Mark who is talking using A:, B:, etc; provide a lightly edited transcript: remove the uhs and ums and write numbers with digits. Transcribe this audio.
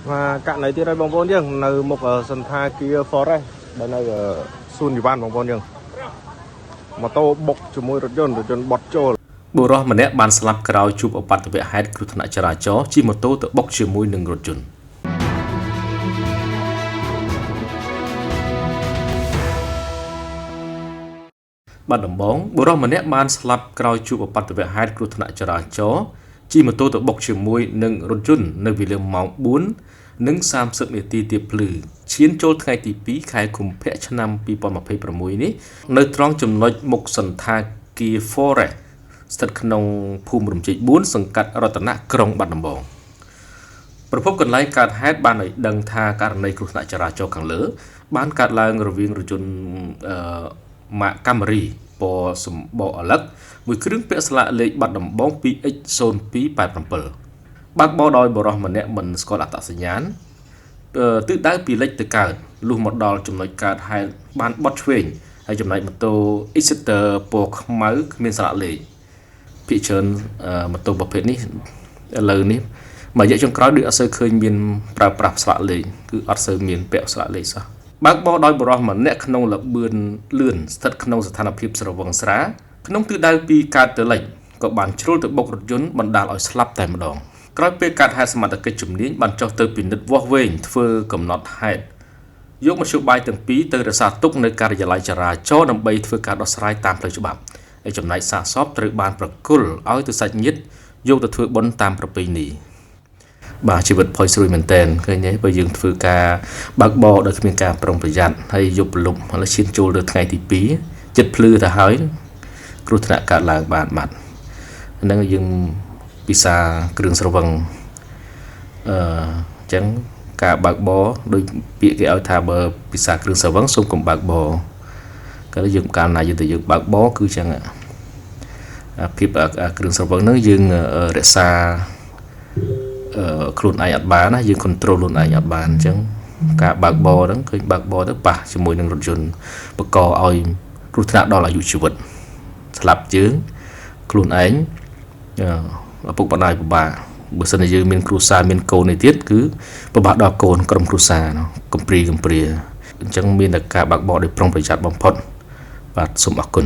A: មកករណីទៀតហើយបងប្អូនយើងនៅមុខសន្តាគារ Forest ដែលនៅសួនជីវ៉ាន់បងប្អូនយើងម៉ូតូបុកជាមួយរថយន្តរថយន្តបត់ចូល
B: បុរសម្នាក់បានស្លាប់ក្រោយជួបឧបទ្ទវហេតុគ្រោះថ្នាក់ចរាចរណ៍ជិះម៉ូតូទៅបុកជាមួយនឹងរថយន្តបាត់ដំបងបុរសម្នាក់បានស្លាប់ក្រោយជួបឧបទ្ទវហេតុគ្រោះថ្នាក់ចរាចរណ៍ជិះម៉ូតូទៅបុកជាមួយនឹងរថយន្តនៅវេលាម៉ោង4:30នាទីទៀបភ្លឺឈានចូលថ្ងៃទី2ខែកុម្ភៈឆ្នាំ2026នេះនៅត្រង់ចំណុចមុខសន្តាគារ Forest ស្ថិតក្នុងភូមិរំជែក4សង្កាត់រតនៈក្រុងបាត់ដំបងប្រភពកន្លែងកើតហេតុបានឲ្យដឹងថាករណីគ្រោះថ្នាក់ចរាចរណ៍ខាងលើ បានកើតឡើងរវាងរថយន្តអឺម៉ាកកាមេរីពណ៌សម្បកឪឡឹកមួយគ្រឿងពាក់ស្លាកលេខបាត់ដំបង 2X0287 បើកបរដោយបុរសម្នាក់មិនស្គាល់អត្តសញ្ញាណទិសដៅពីលិចទៅកើតលុះមកដល់ចំណុចកើតហេតុបានបត់ឆ្វេងហើយចំណែកម៉ូតូ Exciter ពណ៌ខ្មៅគ្មានស្លាកលេខ ភាគច្រើនម៉ូតូប្រភេទនេះឥឡូវនេះមួយរយៈចុងក្រោយដូចអត់សូវឃើញមានប្រើប្រាស់ស្លាកលេខគឺអត់សូវមានពាក់ស្លាកលេខសោះបើកបរដោយបុរសម្នាក់ក្នុងល្បឿនលឿនស្ថិតក្នុងស្ថានភាពស្រវឹងស្រាក្នុងទិសដៅពីកើតទៅលិចក៏បានជ្រុលទៅបុករថយន្តបណ្ដាលឲ្យស្លាប់តែម្ដងក្រោយពេលកើតហេតុសមត្ថកិច្ចជំនាញបានចុះទៅពិនិត្យវាស់វែងធ្វើកំណត់ហេតុយកមធ្យោបាយទាំងពីរទៅរក្សាទុកនៅការិយាល័យចរាចរណ៍ដើម្បីធ្វើការដោះស្រាយតាមផ្លូវច្បាប់ ឯចំណែកសាកសពត្រូវបានប្រគល់ឲ្យទៅសាច់ញាតិយកទៅធ្វើបុណ្យតាមប្រពៃណីបាទជីវិតផុយស្រួយមែនតែនឃើញទេបើយើងធ្វើការបើកបរដោយគ្មានការប្រុងប្រយ័ត្នហើយយប់ព្រលប់ឥឡូវឈានចូលទៅថ្ងៃទី2ចិត្តភ្លឺទៅហើយគ្រោះថ្នាក់កើតឡើងបានបាត់ហ្នឹងយើងពិសាគ្រឿងស្រវឹងអឺអញ្ចឹងការបើកបរដោយពាក្យគេឲ្យថាបើពិសាគ្រឿងស្រវឹងសូមកុំបើកបរកាលយើងកាលណាយើងទៅយើងបើកបរគឺចឹងភាពគ្រឿងស្រវឹងហ្នឹងយើងរក្សាខ្លួនឯងអត់បានណាយើង control ខ្លួនឯងអត់បានអញ្ចឹងការបើកបរហ្នឹងឃើញបើកបរទៅប៉ះជាមួយនឹងរថយន្តបង្កឲ្យគ្រោះថ្នាក់ដល់អាយុជីវិតស្លាប់ជើងខ្លួនឯងឪពុកម្ដាយពិបាកបើសិនជាយើងមានគ្រួសារមានកូននេះទៀតគឺពិបាកដល់កូនក្រុមគ្រួសារកំព្រីកំព្រាអញ្ចឹងមានតែការបើកបរដោយប្រុងប្រយ័ត្នបំផុតបាទសូមអរគុណ។